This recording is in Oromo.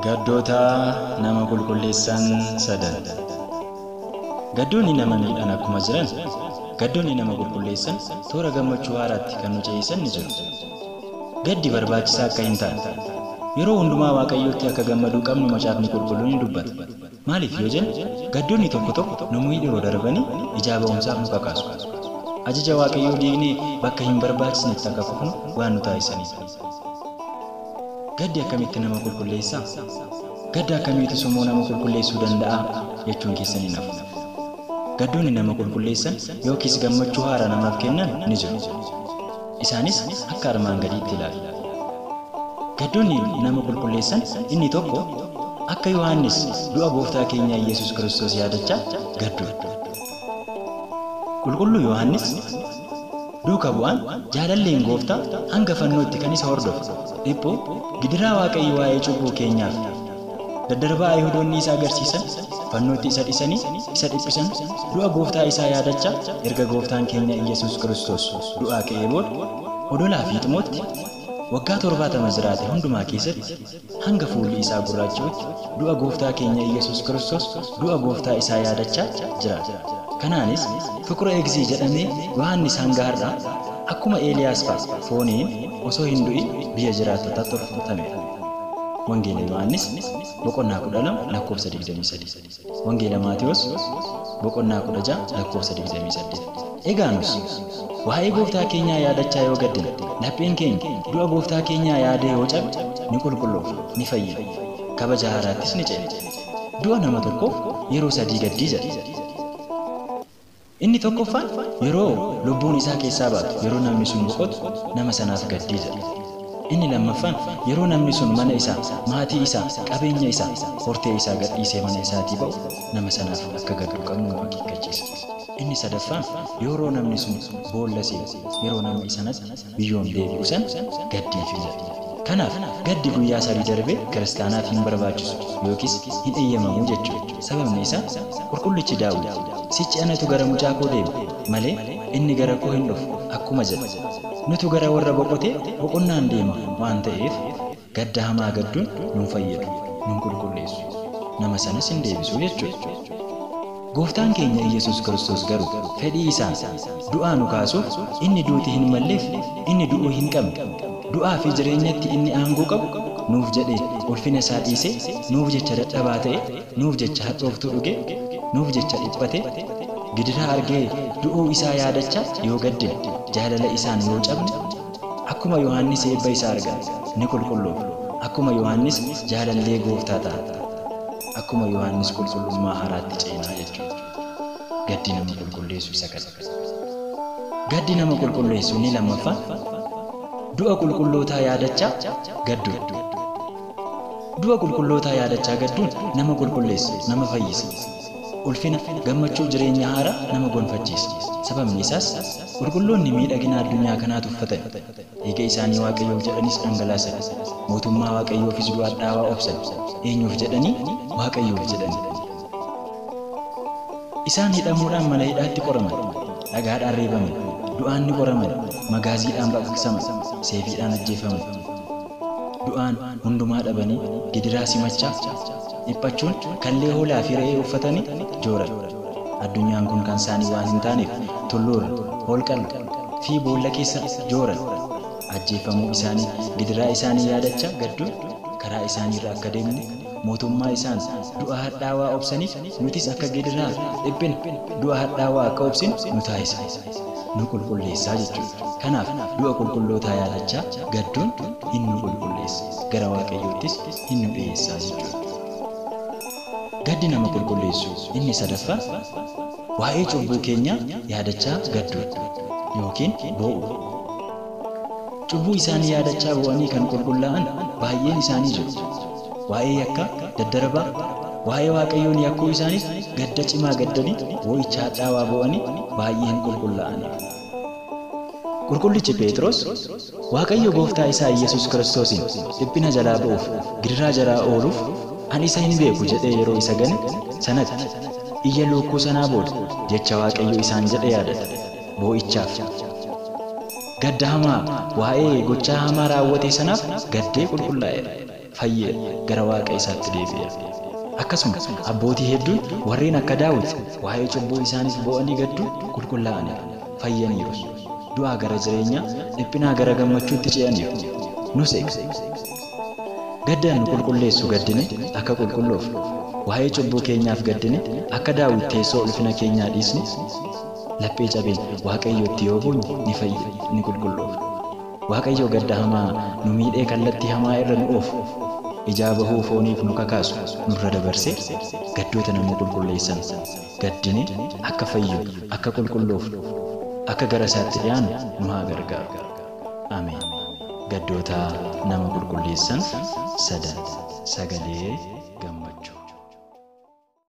Gaddoota nama qulqulleessan sadan. Gaddoonni nama miidhan akkuma jiran, gaddoonni nama qulqulleessan toora gammachuu haaraatti kan nu ce'isan ni jiru. Gaddi barbaachisaa akka hin taane, yeroo hundumaa Waaqayyootti akka gammaduu qabnu macaafni qulqulluun ni dubbata. Maaliif yoo jenne, gaddoonni tokko tokko nu miidhuu darbanii ijaa ba'umsaaf nu kakaasu. Ajaja Waaqayyoo diignee bakka hin barbaachisnetti akka kufnu waan nu taasisaniif. Gaddi akkamitti nama qulqulleessaa? Gadda akkamiitu immoo nama qulqulleessuu danda'a jechuun keessan hin hafu. Gaddoonni nama qulqulleessan yookiis gammachuu haaraa namaaf kennan ni jiru. Isaanis akka armaan gadiitti ilaalu. Gaddoonni nama qulqulleessan inni tokko akka Yohaannis du'a gooftaa keenya Yesuus Kiristoos yaadachaa gadduudha. Qulqulluu Yohaannis duuka bu'aan jaalalleen gooftaa hanga fannootti kan isa hordofe dhiphuu gidiraa Waaqayyo waa'ee cubbuu keenyaaf daddarbaa Ayihudoonni isa agarsiisan fannootti isa dhisanii isa dhiphisan du'a gooftaa isaa yaadachaa erga gooftaan keenya Yesuus Kiristoos du'aa ka'ee booda odolaa Fiixmootti waggaa 70 jiraate hundumaa keessatti hanga fuulli isaa gurraacha'utti du'a gooftaa keenya Yesuus Kiristoos du'a gooftaa isaa yaadachaa jiraate. Kanaanis Fiqira Egzii jedhamee Yohaannis hanga har'aa akkuma Eeliyaas fa'a fooniin osoo hin du'in biyya jiraattotaatti ol fudhatameera. Wangeela Yohaannis boqonnaa 12 lakkoofsa 23. Wangeela Maatewos boqonnaa 16 lakkoofsa 28. Egaa nus waa'ee gooftaa keenyaa yaadachaa yoo gaddine, lapheen keenya du'a gooftaa keenyaa yaadee yoo cabe ni qulqulloofna, ni fayyina, kabaja haaraattis ni ceena. Du'a nama tokkoof yeroo sadii gaddii jedha. Inni tokkoffaan yeroo lubbuun isaa keessaa baatu, yeroo namni sun boqotu nama sanaaf gaddii jedha. Inni lammaffaan yeroo namni sun mana isaa, maatii isaa, qabeenya isaa, hortee isaa gadhiisee mana isaatii ba'u nama sanaaf akka gadduu qabnu nu akeekkachiisa. Inni sadaffaan yeroo namni sun boolla seenu, yeroo namni sanatti biyyoon deebi'u san gaddiifi jedha. Kanaaf gaddi guyyaa sadii darbee kiristaanaaf hin barbaachisu yookiis hin eeyyamamu jechuudha. Sababni isaa qulqullichi Daawit sichi anatu gara mucaa koo deema malee inni gara koo hin dhufu akkuma jedhe. Nutu gara warra boqotee boqonnaan deema waan ta'eef gadda hamaa gadduun nun fayyadu, nun qulqulleessu, nama sanas hin deebisu jechuudha. Gooftaan keenya Yesuus Kiristoos garuu fedhii isaan du'aa nu kaasuuf inni duuti hin malleef, inni du'uu hin qabne, du'aa fi jireenyatti inni aangoo qabu nuuf jedhee ulfina isaa dhiisee nuuf jecha dadhabaa ta'e, nuuf jecha hadhooftuu dhuge, nuuf jecha dhiphate, gidiraa argee du'uu isaa yaadachaa yoo gaddine, jaalala isaan yoo cabne, akkuma Yohaannis eebba isaa argate ni qulqulloofna. Akkuma Yohaannis jaalallee gooftaa ta'a. Akkuma Yohaannis qulqullummaa haaraatti ceenaa jechuudha. Gaddi nama qulqulleessu isa kana. Gaddi nama qulqulleessu inni lammaffaan du'a qulqullootaa yaadachaa gadduudha. Du'a qulqullootaa yaadachaa gadduun nama qulqulleessa, nama fayyisa. Ulfina gammachuu jireenya haaraa nama gonfachiisa. Sababni isaas qulqulloonni miidhagina addunyaa kanaa tuffatan. Dhiiga isaanii Waaqayyoof jedhanis dhangalaasan. Mootummaa Waaqayyoofis du'a hadhaawaa obsan. Eenyuuf jedhanii? Waaqayyoof jedhanii. Isaan hidhamuudhaan mana hidhaatti qoraman, dhagaadhaan reebaman, du'aan ni qoraman, magaaziidhaan baqaqsaman, seefiidhaan ajjeefaman. Du'aan hundumaa dhabanii gidiraa simachaa dhiphachuun kallee hoolaa fi re'ee uffatanii jooran. Addunyaan kun kan isaanii waan hin taaneef tulluurra, holqarra fi boolla keessa jooran. Ajjeefamuu isaanii gidiraa isaanii yaadachaa gadduun karaa isaaniirra akka deemnu mootummaa isaan du'a hadhaawaa obsaniif nutis akka gidiraa dhiphina du'a hadhaawaa akka obsinu nu taasisa. Nu qulqulleessaa jechuudha. Kanaaf du'a qulqullootaa yaadachaa gadduun hin nu qulqulleessa. Gara Waaqayyoottis hin nu dhiyeessaa jechuudha. Gaddi nama qulqulleessu inni sadaffaan waa'ee cubbuu keenyaa yaadachaa gadduudha yookiin boo'uudha. Cubbuu isaanii yaadachaa boo'anii kan qulqullaa'an baay'een isaanii jiru. Waa'ee yakkaa daddarbaa, waa'ee Waaqayyoon yakkuu isaaniif gadda cimaa gaddanii boo'icha hadhaawaa boo'anii baay'een qulqullaa'aniiru. Qulqullichi Phexros Waaqayyo gooftaa isaa Yesuus Kiristoosiin dhiphina jalaa ba'uuf gidiraa jalaa ooluuf ani isa hin beeku jedhee yeroo isa gane sanatti iyya lukkuu sanaa booda jecha Waaqayyo isaan jedhe yaadate. Boo'ichaaf gadda hamaa waa'ee gochaa hamaa raawwate sanaaf gaddee qulqullaa'eera. Fayyeera, gara Waaqa isaatti deebi'eera. Akkasuma abbootii hedduun warreen akka Daawit waa'ee cubbuu isaaniif boo'anii gadduun qulqullaa'aniiru, fayyaniirus. Du'aa gara jireenyaa, dhiphinaa gara gammachuutti ce'aniiru. Nus eega. Gaddaan nu qulqulleessu gaddine akka qulqulloofnu, waa'ee cubbuu keenyaaf gaddine akka Daawit teessoo ulfina keenyaa dhiisne, laphee cabeen Waaqayyootti yoo boonye ni fayyina, ni qulqulloofna. Waaqayyo gadda hamaa nu miidhee kallattii hamaa irra nu oofu, ijaa bahuu fooniif nu kakaasu nurra dabarsee gaddoota nama qulqulleessan gaddine akka fayyinu, akka qulqulloofnu, akka gara isaatti dhiyaannu nu haa gargaaru. Ameen. Gaddoota nama qulqulleessan sadan. Sagalee gammachuu.